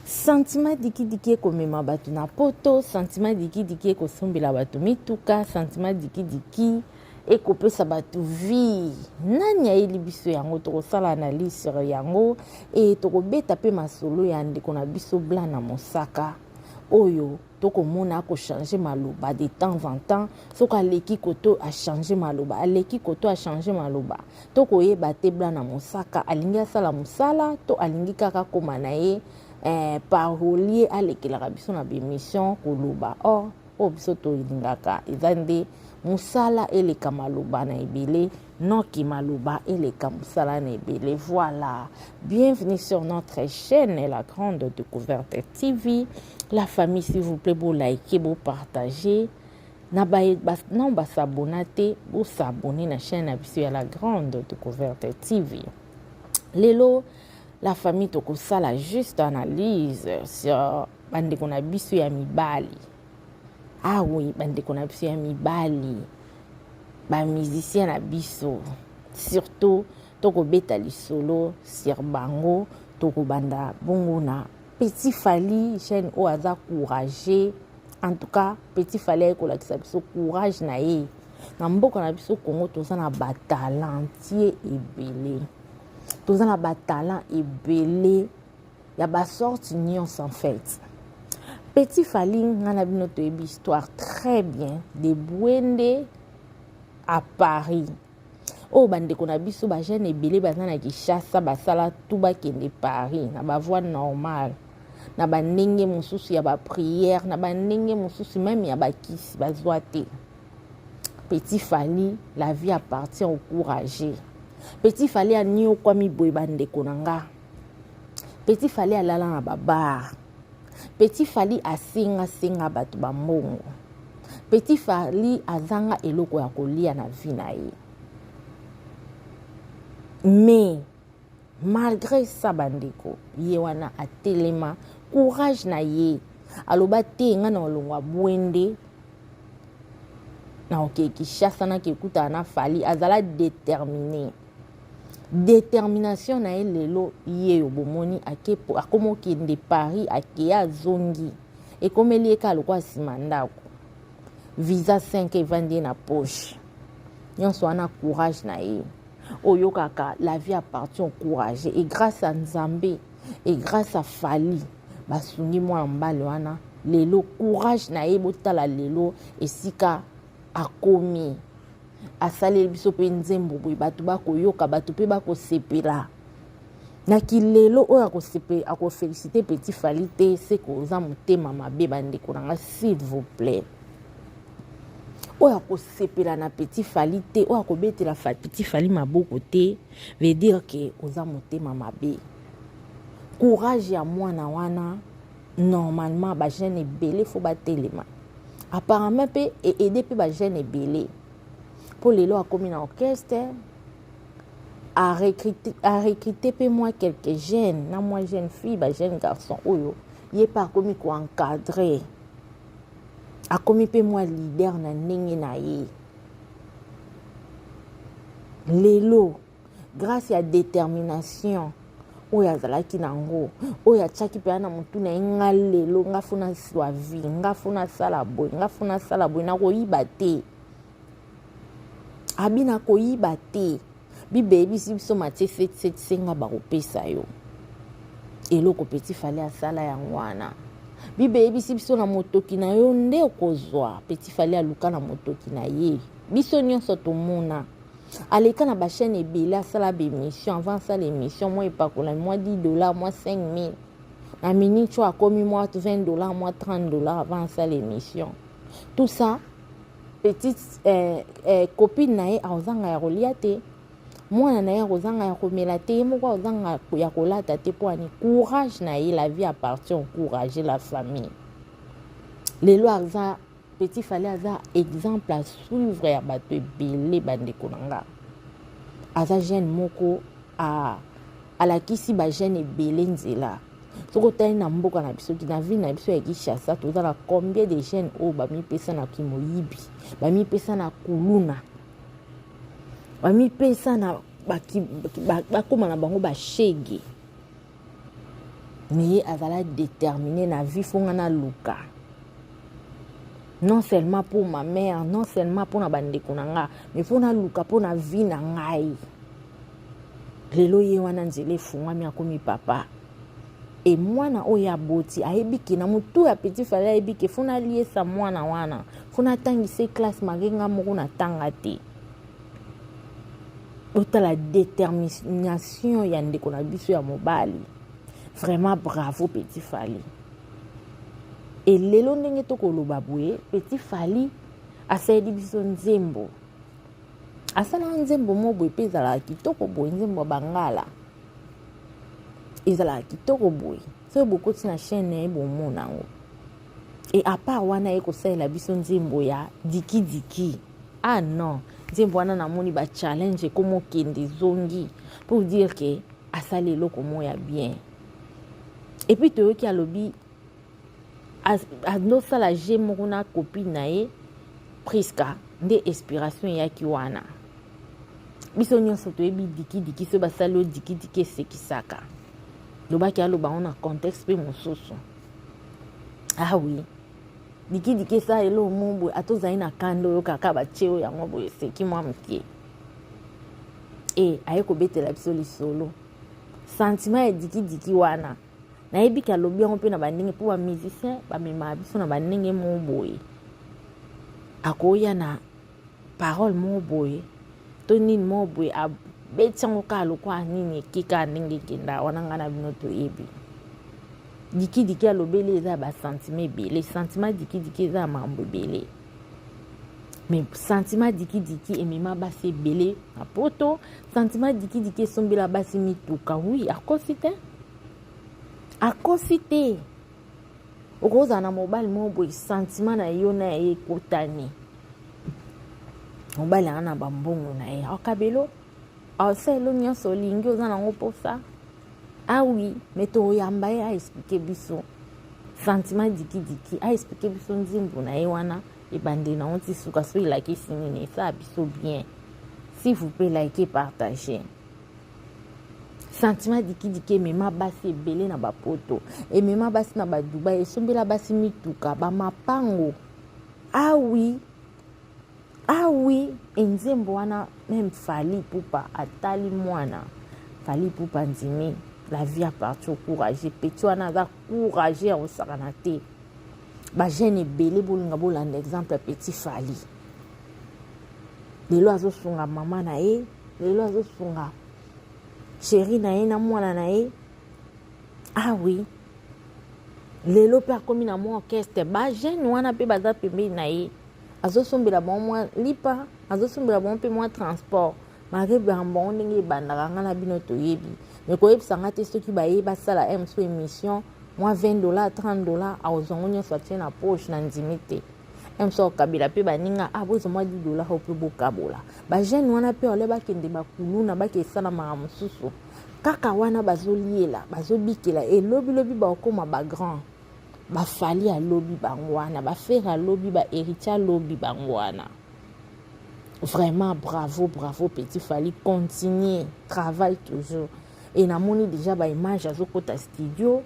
Sentiment dikidiki ekomema bato na poto, sentiment dikidiki ekosombela bato mituka, sentiment dikidiki ekopesa bato vie. Nani ayeli biso yango? Tokosala analyse sur yango e tokobeta mpe masolo ya ndeko na biso Blana Mosaka oyo tokomona akochange maloba de temps en temps. Soki aleki koto achange maloba, aleki koto achange maloba, tokoyeba te Blana Mosaka alingi asala mosala to alingi kaka akóma na ye parolier, alekelaka biso na baémission koloba. Or oyo biso tolingaka eza nde mosala eleka maloba na ebele, noki maloba eleka mosala na ebele. Voilà, bienvenue sur notre chaîne La Grande Découverte TV. La famille, s'il vous plaît, bo liker, bo partager. Na ba non basabona te, bosabone na chaîne na biso ya La Grande Découverte TV. Lelo, la famille, tokosala juste analyse sur bandeko na biso ya mibali. Ah oui, bandeko na biso ya mibali, bamusicien na biso surtout, tokobeta lisolo sur bango. Tokobanda bongo na Petit Fally, jeune oyo aza courageux. En tout cas, Petit Fally aye kolakisa biso courage na ye. Na mboka na biso Congo, toza na batalentueux ebele, toza na batalent ebele ya basorte nyonso. En fait, Petit Fally, nga na bino toyebi histoire très bien de Bwende à Paris, oyo bandeko na biso bajeune ebele baza na Kinshasa basala tu bakende Paris na bavoie normale, na bandenge mosusu ya baprière, na bandenge mosusu même ya bakisi, bazwa te. Petit Fally, la vie appartient au courageux. Petit Fally aniokwami boye, bandeko na nga. Petit Fally alala na babar. Petit Fally asengasenga bato bambongo. Petit Fally azanga eloko ya kolia na vie na ye. Mais malgré ça, bandeko, ye wana atelema, courage na ye, aloba te: nga na olongwa Bwende, na oke Kinshasa, nake ekutana na Fally. Azala déterminé. Détermination na ye, lelo ye oyo bomoni akómi okende Paris, akeye, azongi, ekomeli ye kaka lokola nsima ndako. Visa 5 evandi ye na poche. Nyonso wana courage na ye. Oyokaka, la vie appartient au courageux. Et grâce à Nzambe et grâce à Fally, basungi mwana mobali wana. Lelo courage na ye, botala lelo esika akomi. Asaleli biso mpe nzembo boye, bato bakoyoka, bato mpe bakosepela. Na kilelo oyo akoféliciter Petit Fally te, seke oza motema mabe. Bandeko na nga, s'il vous plaît, oyo akosepela na Petit Fally te, oyo akobetela Petit Fally maboko te, veut dire que oza motema mabe. Courage ya mwana wana, normalement bajeune ebele faut batelema. Apparemment mpe eaider mpe bajeune ebele, mpo lelo akomi na orchestre, arecruter mpe mwa quelques jeunes na mwa jeune fille, bajeune garçon oyo ye mpe akomi koencadrer, akomi mpe mwa leader na ndenge na ye. Lelo, grâce ya détermination oyo azalaki nango, oyo atiaki mpenza na motu na ye: nga lelo, nga faut nazwa vie, nga faut nasala boye, nga faut nasala boye, nakoyiba te. Abi nakoyiba te. Bible eyebisi biso, Matthieu 7:7, senga, bakopesa yo eloko. Petit Fally asala yango wana. Bible eyebisi biso, na motoki na yo nde okozwa. Petit Fally aluka na motoki na ye. Biso nyonso tomona aleka na bachaîne ebele, asala baémission. Avant asala émission, mwa epakola mwa 10 $, mwa 5000. Na minute oyo akomi mwa 20 $, mwa 30 $. Avant asala émission, tout ça, petite copine na ye akozanga ya kolia te, mwana na ye akozanga ya komela te, ye moko akozanga ya kolata te. Mpo ani? Courage na ye. La vie appartient au courage, la famille. Lelo aza, Petit Fally aza exemple à suivre ya bato ebele. Bandeko na nga, aza jeune moko alakisi bajeune ebele nzela. Soki otali na mboka na biso, na ville na biso ya Kinshasa, toza na combien de jeunes oyo bamipesa na kimoyibi, bamipesa na kuluna, bamipesa na bakóma na bango bashege? Mais ye azala déterminé na vie, fo nga naluka non seulement pour ma mère, non seulement mpona bandeko na nga, mais mpo naluka mpo na vie na ngai. Lelo ye wana nzela efungwami, akomi papa e mwana oyo aboti. Ayebi ke na motu ya Petit Fally, ayebi ke fo naliesa mwana wana, fo natangisa classe malgré nga moko natanga te. Otala détermination ya ndeko na biso ya mobali. Vraiment bravo, Petit Fally. E lelo ndenge tokoloba boye, Petit Fally asaleli biso nzembo, asalaka nzembo mo boye mpe ezalaka kitoko boye. Nzembo ya bangala ezalaka kitoko boye. Soki bokoti na chaîne na ye, bomona yango. E à part wana, ye kosalela biso nzembo ya dikidiki. Ah non, nzembo wana namoni bachallenge ekoma okende ezongi, pour dire ke asali eloko moko ya bien. Et puis toyoki alobi azosala je moko na copine na ye Priska, nde inspiration eyaki wana. Biso nyonso toyebi dikidiki. Soki basali oyo dikidiki, esekisaka. Lobaki aloba ngo na contexte mpe mosusu. Ah oui, dikidiki esala eloko mo boye, ata ozali na kanda, oyo kaka batie oyo yango boye, eseki mwa moke. E aye kobetela biso lisolo sentiment ya dikidiki wana. Nayebi ke alobi yango mpe na bandenge, mpo bamusicien bamemaka biso na bandenge moko boye. Akoya na parole moko boye to nini moko boye, abeti yango kaka lokwa nini, ekeka ndenge ekenda wana. Ngai na bino toyebi dikidiki alobeli eza ya basentiment ebele. Sentiment dikidiki eza ya makambo ebele, mais sentiment dikidiki emema basi ebele na Poto. Sentiment dikidiki esombela basi mituka. Oui, akosi te, akosi te. Okozala na mobali moko boye, sentiment na yo na ye ekotani. Mobali anga na bambongo na ye, akabelo, asalelo nyonso olingi, oza nango mposa. Ah oui, mais toyamba ye aexpliquer biso sentiment dikidiki, aexpliquer biso nzimbu na ye wana, ebandeli nango ti suka, so elakisi nini, esala biso bien. S'il vous plaît, like, partager. Sentiment dikidiki emema basi ebele na bapoto, emema basi na badubai, esombela basi mituka, bamapango. Ah oui, ah oui. Enzembo wana, même Fally Ipupa atali mwana Fally Ipupa, ndimi la vie appartient au courage. Petit wana aza courage ya kosakana te. Bajeune ebele bolinga bolanda exemple ya Petit Fally. Lelo azosunga mama na ye, lelo azosunga chéri na ye na mwana na ye. Ah oui, lelo mpe akomi na mwa orchestre. Bajeune wana mpe baza pembeni na ye, azosombela bango mwa lipa, azosombela bango mpe mwa transport, malgré bango ndenge ebandaka. Nga na bino toyebi, me koyebisa nga te soki baye basala mso émission, mwa 20 $, 30 $, akozwa ngo nyonso, atie na poche. Na ndimi te mso akabela mpe baninga. Ah, bozwa mwa 10 $ oyo mpe bokabola. Bajeune wana mpe ole bakende bakuluna, bake esalamaka mosusu kaka wana, bazoliela, bazobikela. Elobilobi bakokóma bagrand. BaFally alobi bango wana, baFerre alobi, baHéritier alobi bango wana. Vraiment bravo, bravo Petit Fally, continuer, travaille toujours. E namoni déjà baimage, azokota studio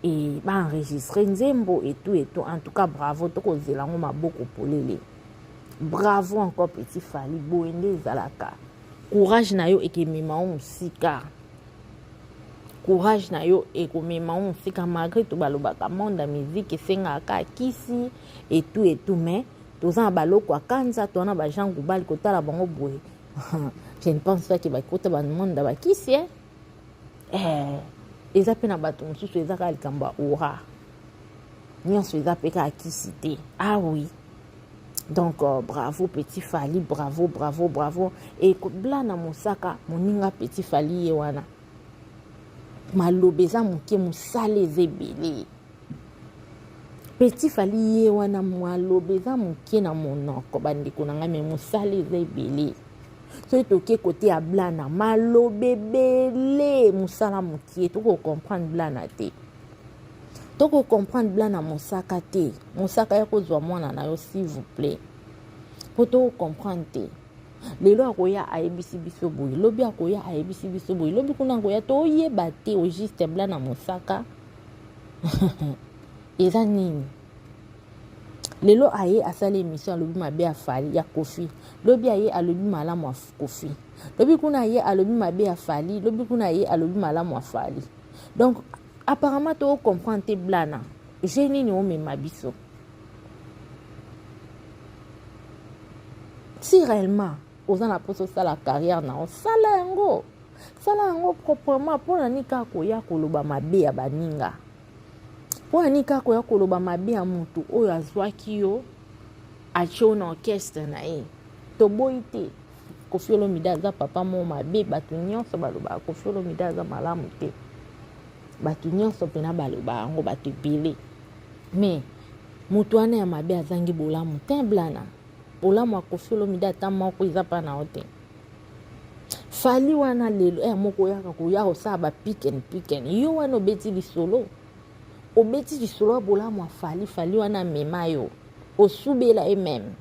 e baenregistrer nzembo et tout et tout. En tout cas bravo, tokozela yango maboko polele. Bravo encore, Petit Fally. Boye nde ezalaka. Courage na yo ekemema yo mosika, courage na yo ekomema yo mosika. Malgré to balobaka monde ya musique esengaka kisi et tout et tout, mais toza na baloko ya kanza, toza na bajean Gubali. Kotala bango boye, je ne pense pas ke bakota bamonde ya bakisi. Eh, eza mpe na bato mosusu, eza kaka likambo ya aura nyonso, eza mpe kaka kisi te. Ah oui, donc bravo Petit Fally, bravo, bravo, bravo. E Blana Mosaka, moninga Petit Fally, ye wana maloba eza moke, mosala eza ebele. Petit Fally ye wana maloba eza moke na monoko, bandeko na ngai, me mosala eza ebele. Soki toke kote ya Blana, maloba ebele, mosala mokie. Tokocomprendre Blana te, tokocomprendre Blana Mosaka te. Mosaka ya kozwa mwana na yo, s'il vous plaît, mpo tokocomprendre te. Lelo akoya ayebisi biso boye, lobi akoya ayebisi biso boye, lobi kuna akoya, toyeba te au juste. Blana Mosaka. Eza nini? Lelo aye asali emission alobi mabe ya Fally ya Koffi. Lobi aye alobi malamu ya Koffi. Lobi kuna aye alobi mabe ya Fally, lobi kuna aye alobi malamu ya Fally. Donc apparemment to comprendre te blana. Je nini omema biso? Si réellement oza na mposa osala carrière na yo, sala yango. Sala yango proprement mpo na nini kaka koya koloba mabe ya baninga? Mpo na nini kaka koya koloba mabe ya motu oyo azwaki yo atye yo na orchestre na ye? Toboyi te Koffi Olomide aza papa moko mabe, bato nyonso balobaka Koffi Olomide aza malamu te, bato nyonso mpena balobaka yango, bato ebele. Mais moto wana ya mabe azangi bolamu te, blana bolamu ya Koffi Olomide ata moko eza mpa na yo te. Fally wana lelo eh, moko oyaka koya kosala ba pick and pick and yo wana obeti lisolo, obeti lisolo ya bolamu ya Fally. Fally wana amema yo osubela ye meme,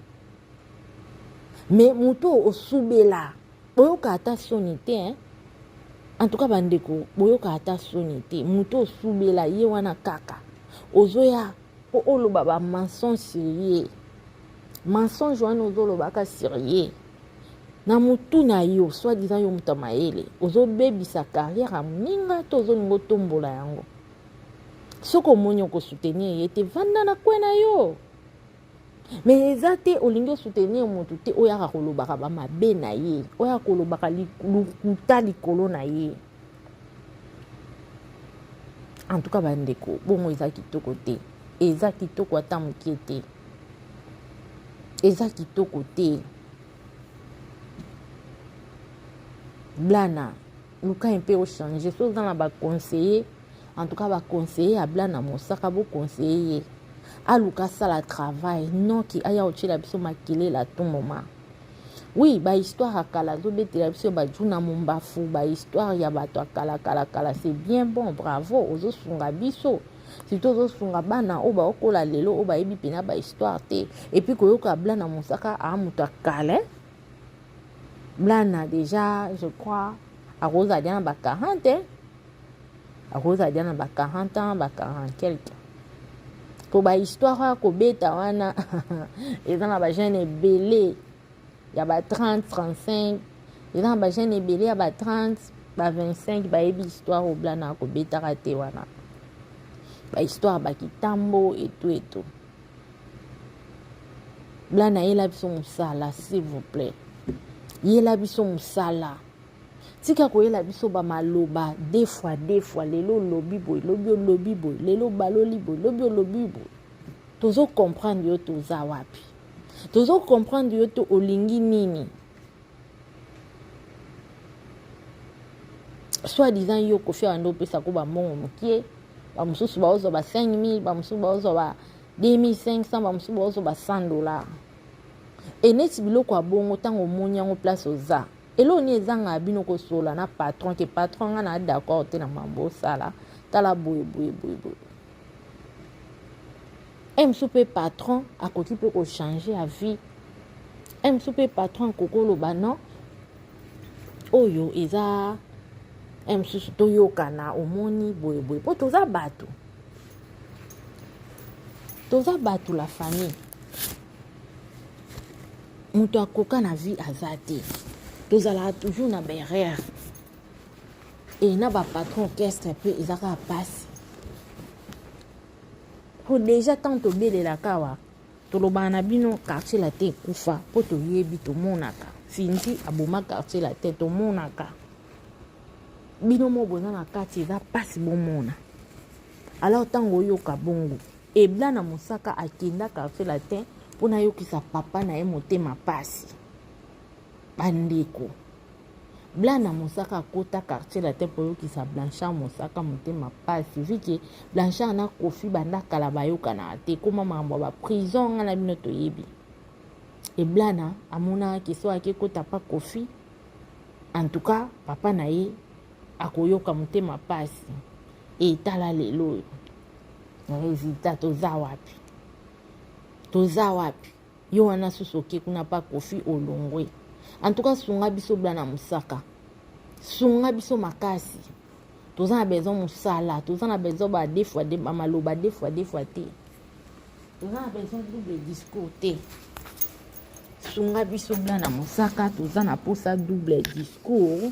mais moto oyo osubela boyoka ata soni te hein? En tout cas bandeko boyoka ata soni te, moto osubela ye wana kaka ozoya mpo oloba ba mensonge sur ye, mensonge wana ozolobaka sur ye na mutu na yo, soit disant yo moto ya mayele, ozobebisa carrière ya moninga to ozolinga otombola yango. Soki omoni okosoutenir ye te, vanda na kwe na yo. Mais eza te olingi osoutenir motu te oyaka kolobaka bamabe na ye, oyaka kolobaka lokuta likolo na ye. En tout cas bandeko, bongo eza kitoko te, eza kitoko ata mokie te, eza kitoko te. Blana luka mpe ochange, so oza na baconseiller, en tout cas baconseiller ya Blana Mosaka, boconseiller ye aluka asala travail, noki aya otiela biso makelele à tout moment. Oui, ba histoire ya kala azobetela biso ba Djuna Mumbafu, ba histoire ya bato ya kala kala kala, c'est bien bon, bravo, ozosunga biso, surtout ozosunga bana oyo baokola lelo oyo bayebi mpena ba histoire te. Et puis koyoka Blana Mosaka a moto ya kala, Blana déjà je crois akozala dia na ba 40, hein? Akozala dia na ba 40 ans, ba 40 quelque. Po ba histoire oyo akobeta wana eza na ba jeune ebele ya ba 30, 35, eza na ba jeune ebele ya ba 30, ba 25 bayebi histoire oyo Blana akobetaka te wana, ba histoire ba kitambo etu etu. Blana yela biso mosala s'il vous plaît, yela biso mosala, tika koyela biso ba maloba deux fois deux fois, lelo olobi boye, lobi olobi boye, lelo baloli boye, lobi olobi boye. Tozo comprendre yo toza wapi, tozo comprendre yo to olingi nini. Soit disant yo Koffi abanda opesa ko ba mbongo mokie, ba mosusu baozwa ba 5000, ba mosusu baozwa ba 2500, ba mosusu baozwa ba 100 $. E neti biloko ya bongo ntango omoni yango place oza, eloko nini ezangaka bino kosola na patron ke patron nga na d'accord te na mambo osala, tala boye boye boye boye. E mosusu mpe patron akoki mpe kochange ya vie, e mosusu mpe patron akoki koloba non oyo eza e mosusu toyokana, omoni boye boye, mpo toza bato, toza bato la famille. Moto akoka na vie aza te, tozalaka toujours na baerreur e na bapatron orchestre mpe eza kaka mpasi. Po déjà ntango tobelelaka awa tolobaka na bino quartier latin ekufa, mpo toyebi tomonaka Cindy aboma quartier latin, tomonaka bino mo boza na kati, eza mpasi bomona. Alors ntango oyoka bongo Eblana Mosaka akenda quartier latin mpona ayokisa papa na ye motema mpasi. Bandeko, Blana Mosaka akota quartier latin mpo oyokisa Blanchard Mosaka motema mpasi, vu que Blanchard na Koffi banda kala bayokanaka te, ekoma makambo ya baprison nga na bino toyebi. Eblana amonaka ke so ake kota pa Koffi, en tout cas papa na ye akoyoka motema mpasi. Etala lelo oyo résultat, toza wapi? Toza wapi? Yo wana susu oke kuna pa Koffi olongwe. En tout cas sunga biso Blana Mosaka, sunga biso makasi. Toza na besoin mosala, toza na besoin ba deux fois deux, maloba deux fois deux fois te. Toza na besoin double discours te. Sunga biso Blana Mosaka, toza na posa double discours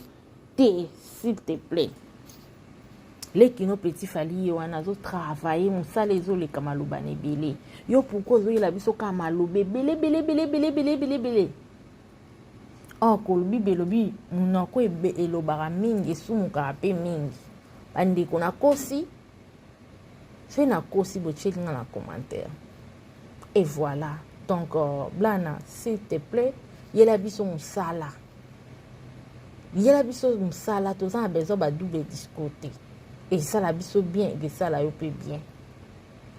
te, s'il te plaît. Leki no petit Fally ye wana azo travailler, mosala ezoleka maloba na ebele. Yo pourquoi ozoyela biso kaka maloba ebele ebele ebele ebele ebele ebele ebele? Or kolobi belobi monoko elobaka mingi, esumukaka mpe mingi. Bandeko nakosi soki nakosi, botieli nga na commentaire. Et voilà. Donc Blana, s'il te plaît, yela biso mosala, yela biso mosala. Toza na besoin ba double discours te. Esala biso bien, ekesala yo mpe bien.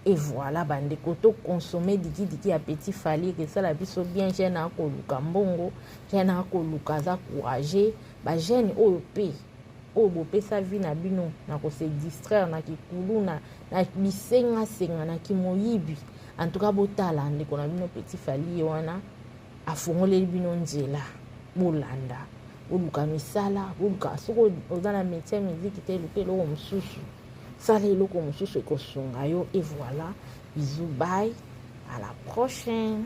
Et voilà, bandeko, toconsommer dikidiki ya petit Fally, ekesala biso bien. Jeune akoluka mbongo, jeune akoluka, aza courage. Bajeune oyo mpe oyo bopesa vie na bino na kose distraire na kikuluna, na bisengasenga, na kimoyibi, en tout cas botala ndeko na bino petit Fally ye wana afongoleli bino nzela. Bolanda, boluka misala, boluka. Soki oza na métier ya miziki te, luka eloko mosusu, sala eloko mosusu ekosunga yo. Et voilà, bisous, bye, à la prochaine.